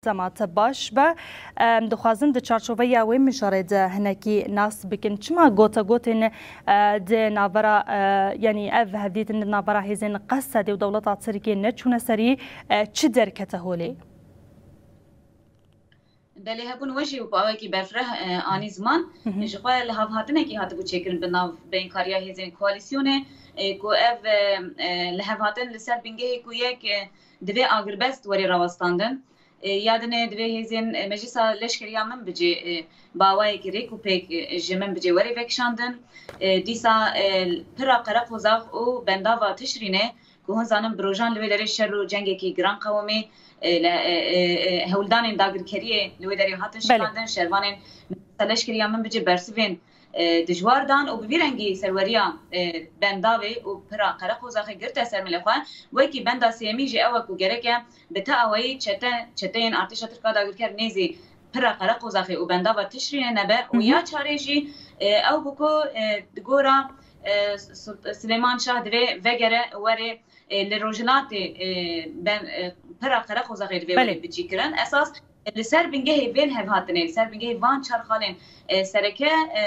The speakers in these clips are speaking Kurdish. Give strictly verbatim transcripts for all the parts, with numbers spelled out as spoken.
dema te baş be. Em dixwazin di çarçoveya wê mijarê de hinekî nas bikin. Çima gotegotên, e, di navbera, e, yanî ev hevdîtin di navbera hêzên Qesedê û dewleta Tirkiyê neçûne serî, e, çi derkete holê? Belê hebûn we jî û bi awekî berfireh, e, anî ziman. Hı hı. Ji xwe lihevhatinekî hatibû çêkirin bi nav beynkariya hêzên koalîsyonê, e, ku ev, e, e, lihevhatin li ser bingehê ku yek, e, divê agirbest were rawestandin. E, ya dinê divê hêzên, e, Meclisa Leşkeriya Minbicê, e, bi awayekî rêk û pêk, e, ji Minbicê were vekişandin. E, dîsa, e, pira Qereqozax û bendava Tişrînê ku hûn zanin bi rojan li wê derê şer û cengekî giran qewimî, e, li, e, e, e, hewldanên dagirkeriyê li wê derê hatin Belê. şikandin, şervanên Meclisa Leşkeriya Minbicê bersivên, e, dijwar dan û bi vî rengî serweriya, e, bendavê û pira Qereqozaxê girte ser milê xwe. Wekî benda sêyemî jî ew e ku gereke bi ti awayî çete, çeteyên artêşa Tirk a dagirker nêzî pira Qereqozaxê û bendava Tişrînê nebe û Hı hı. ya çarê jî, e, ew bû ku, e, di gora, e, Sul-, Silêman Şah divê vegere werê, e, li rojhilatê, e, ben, e, pira Qereqozaxê divê Belê. werê bicîkirin. Esas, e, li ser bingehê vê lihevhatinê, li ser bingehê van çar xalên, e, sereke, e,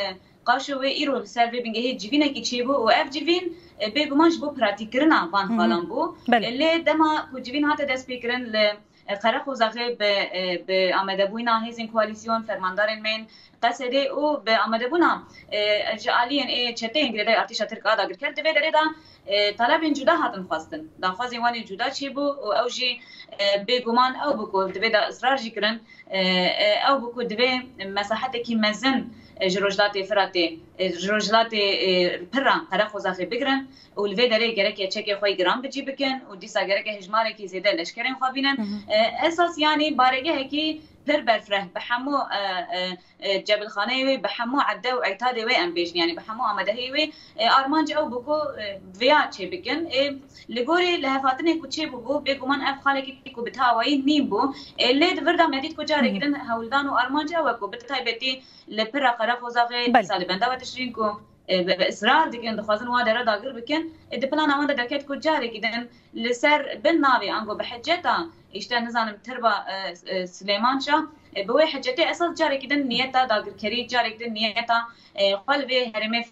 qaşo wê îro li ser vê bingehê civînekî çêbû û ev civîn, e, bêguman ji bo pratîkkirina van Hı hı. xalan bû. Belê. E, lê dema ku civîn hate destpêkirin li, e, Qereqozaxê bi, e, bi amadebûyîna hêzên koalîsyon, fermandarên me yên Qesedê û bi amadebûna, e, ji aliyên ê çeteyên girêdayî artêşa Tirk a dagirker di vê derê de, e, talebên cuda hatin xwestin. Daxwazên wan ê cuda çêbû û ew jî, e, bêguman ew bû ku divê de israr jî kirin, e, e, ew bû ku divê mesahetekî mezin, e, ji Rojhilatê Firatê, e, ji Rojhilatê, e, Pira Qereqozaxê bigirin û li vê derê gereke çekê xwe giran bicî bikin û dîsa gereke hejmarekî zêde leşkerên xwe bînin. Hı hı. E, esas yanî baregehekî pir berfireh bi hemû, e, e, e, cebilxaneyê wê, bi hemû edde û eytadê wê em bêjin, yanî bi hemû amadehiyê wê, e, armanc ew bû ku, e, vêya çêbikin. E, li gorî lihevhatinê ku çêbûbû, bêguman ev xalekî ku bi ti awayî nîn bû. E, lê di vir de me dît ku carekî Hı hı. din hewldan û armanc ew e ku bi taybetî li pira Qereqozaxê, Belê. dîsa li bendava Tişrîn ku, e, bi, bi israr dikin, dixwazin wan dera dagir bikin. E, di plana wan de derket ku carekî din li ser bin navê ango bi hiceta, îşte nizanim tirba, e, e, Silêman Şah, e, bi wê hicetê esas carekî din niyeta dagirkerî, carekî din niyeta, e, xwe li vê herêmê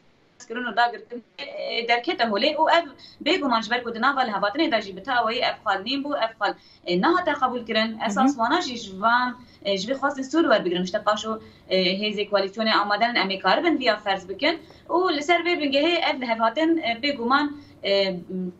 kirin û dagirkirin, e, derkete holê û ev bêguman ji ber ku di nava lihevhatinê de jî bi ti awayî ev xal nîn bû, ev xal, e, nehate qebûlkirin. Hı hı. Esas wana jî ji van, e, ji vê xwestin sûd werbigirin, işte qaşo, e, hêzê koalîsyonê amade ne, em ê karibin viya ferz bikin û li ser vê bingehê ev lihevhatin, e, bêguman, e,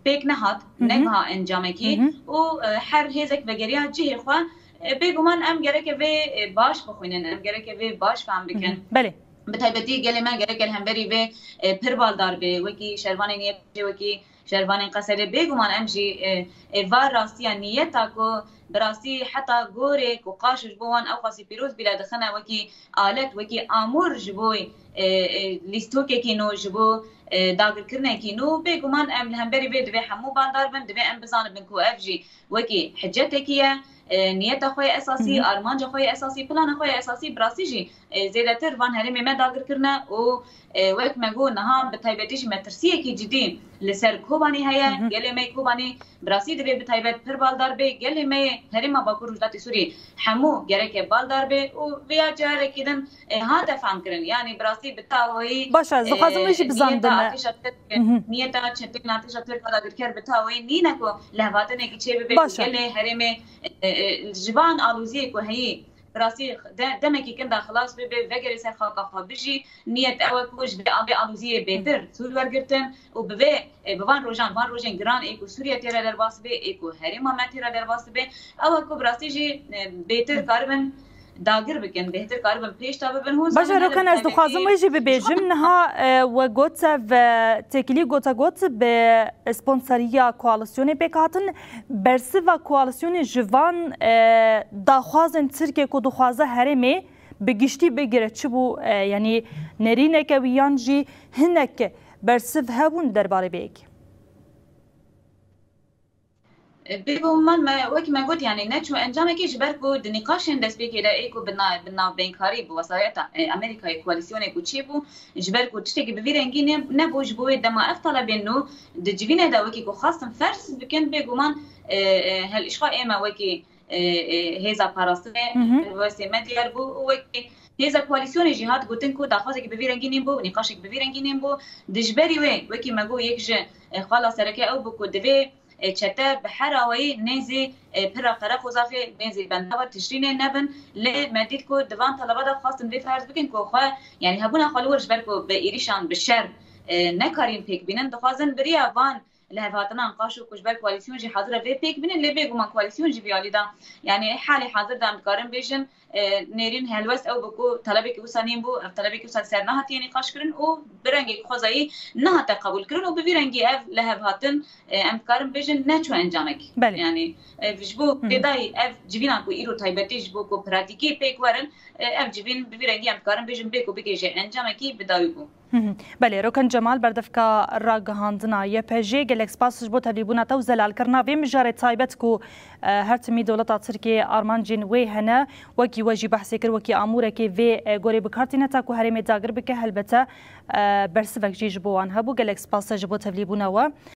pêk nehat, Hı hı. negiha encamekî Hı hı. û, e, her hêzek vegeriya cihê xwe, e, bêguman em gereke vê, e, baş bixwînin, em gereke vê baş fehm Hı bikin. hı. Belê. Bi taybetî gelê me gereke li hemberî vê, e, pir baldar bê, wekî şervanên Y P G, wekî şervanên Qesedê. Bêguman em jî, e, e, va rastiya niyeta ku bi rastî heta gorê ku qaşo ji bo wan ew qasî pîroz bîle dixine wekî alet, wekî amûr ji bo, e, e, lîstokekî nû, ji bo, e, dagirkirinekî nû. Bêguman em li hemberî vê divê hemû baldar bin, divê em bizanibin ku ev jî wekî hicetekî ye, e, niyeta xwe ye esasî, Hı hı. armanca xwe ye esasî, plana xwe ye esasî, bi rastî jî, e, zêdetir van herêmê me dagir kirine û, e, wek me got niha bi taybetî jî metirsiyekî cidî li ser Kobanî heye. Hı hı. Gelê me yê Kobanî bi rastî divê bi taybet pir baldar bê. Gelê me yê herêma Bakur Rojhilatê Sûriyê hemû gereke baldar bê û vêya carekî din, e, hate fehm kirin. Yanî bi rastî bi tawayî, Baş e, ez dixwazim wê jî e, bizanibim. niyeta artêşa Tirk, Hı hı. niyeta çeteyên artêşa Tirk a dagirker bi tawayî nîne ku lihevhatinekî çêbibe ku Baş e. gelê herêmê, e, e, ji van aloziyê ku heyî, bi rastî de-, demekî kin de xilas bibe, vegerê ser xaka xwe bijî. Niyet ew e ku ji vê, vê aloziyê bêtir Hı. sûd wergirtin û bi vê, e, bi van rojan, van rojên giran ê ku Sûriye tê re derbas dibe, ê ku herêma me tê re derbas dibe, ew e ku bi rastî jî, e, bêtir Hı. karibin dagir bikin, bêhtir karibin pêş de bibin. Hûn Baş e, zanin, Rokan, ez dixwazim wê jî bibêjim. Niha, e, we got ev, e, têkilî gotegot bi sponseriya koalîsyonê pêk hatin. Bersiva koalîsyonê ji van, e, daxwazên Tirkiye ku dixwaze herêmê bi giştî bigire çi bû? E, yanî nerîneke wî yan jî hinek bersiv hebûn derbarê vê yekê? Bêguman me, wek me got, yanî neçû encamekê ji ber ku di nîqaşên destpêkê de ê ku bi na-, bi navbeynkariya, bi wesayeta, e, Amerîkayê koalîsyonê ku çêbû, ji ber ku tiştekî bi vî rengî ne-, nebû, ji bo wê dema ev talebên nû di civînê de wekî ku xwestin ferz bikin, bêguman, e, e, hel îşxa ê me wekî, e, e, hêza parastinê, Hı hı. helwestê me diyar bû û wekî hêza koalîsyonê jî hat gotin ku daxwazekî bi vî rengî nîn bû, nîqaşekî bi vî rengî nîn bû. Dijberî wê, wekî me got, yek ji, e, xala sereke ew bû ku divê, e, çete bi her awayî nêzî, e, pira Qereqozafê, nêzî bendava Tişrînê nebin. Lê me dît ku di van teleba de xwestin vê ferz bikin ku xwe, yanî hebûna xwe li wir ji ber ku bi êrîşan, bi şer, e, nekarîn pêk bînin, dixwazin bi riya van lihevhatinan qaşo ku ji ber koalîsyon jî hazir e vê pêk bînin, lê bêguman koalîsyon jî vî alî de, yanî halê hazir de em dikarin bêjin, e, nêrîn helwest ew bû ku telebekî wisa nîn bû, ev telebekî wisa ser nehatiye nîqaşkirin û bi rengekî xwezayî nehate qebûlkirin û bi vî rengî ev lihevhatin, e, em dikarin bêjin neçû encamekî. Belê. Yanî, e, ji bo Hı hı. têdayî ev civînan ku îro taybetî ji bo ku pratîkî pêk werin, e, ev civîn bi vî rengî em dikarin bêjin bê ku bigihêje encamekî bi dawî bû. Hı hı. Belê, Roken Cemal, berdevka ragihandina Y P J, gelek spas ji bo tevlîbûna te û zelalkirina vê mijarê taybet ku, e, her timî dewleta Tirkiyê armancên wê hene. Wekî we jî behsê kir, wekî amûrekê vê, e, gorê bi kar tîne ta ku herêmê dagir bike, helbete, e, bersivek jî ji bo wan hebû. Gelek spas te ji bo tevlîbûna we.